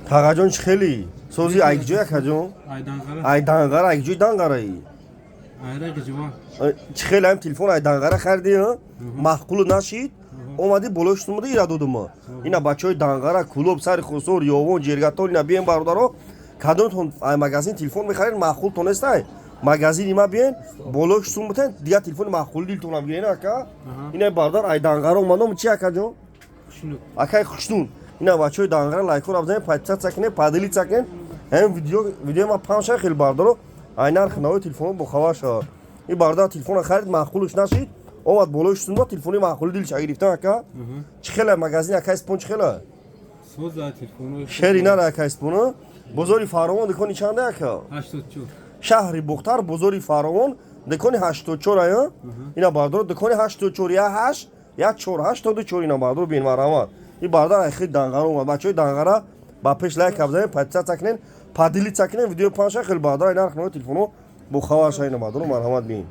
Тағаҷон, чӣ хеле сози? Айкҷой, акаҷон? Айданғара. Ай Данғара, айкҷои Данғараи? Айраки ҷума. Чӣ хеле ҳам телефон ай Данғара хариди, маъқулу нашид, омадӣ болои шутумуда, ира додума. Ина бачаҳои Данғара, Кулоб, сари Хусор, Ёвон, Ҷергатон, ина биен, бародаро. Кадомтон ай магазин телефон мехаред, маъқултон нестай, магазини ма биен, болои шутум бутен, дигар телефони маъқули дилтонам гирен, ака. Ина бародар ай Данғара омадом. Чи, акаҷон? Хушнуд. Акай Хушнуд. Ина бачаҳои Данғара, лайкҳоро бизанед, подписаться кунед, поделиться кунед. Ҳамин видео, видеои ма паҳн шава хеле, бародаро, ай нархи нави телефонҳо бохабар шавад. Ин бародар телефонро харид, маъқулш нашид, омад болои шутумба, телефони маъқули дилша гирифтан. Ака, чӣ хеле магазин акай Спон, чӣ хеле? Соза телефоно. Шери нара, акай Спон. Бозори Фаровон, дукони чанде, ака? 84. Шаҳри Бухтар, бозори Фаровон, дукони 84 ая. Ина, бародаро, дукони 84, 18 14 84. Ина, бародаро, бин, марҳамат. Ин бародар ай хел Данғара омад. Бачаҳои Данғара, ба пеш лайк бизанед, подписаться кунед, поделиться кунед, видео паҳн шава хеле, бародар, ай нархи нави телефонҳо бохабар шава. Ина, бародаро, марҳамат, бин.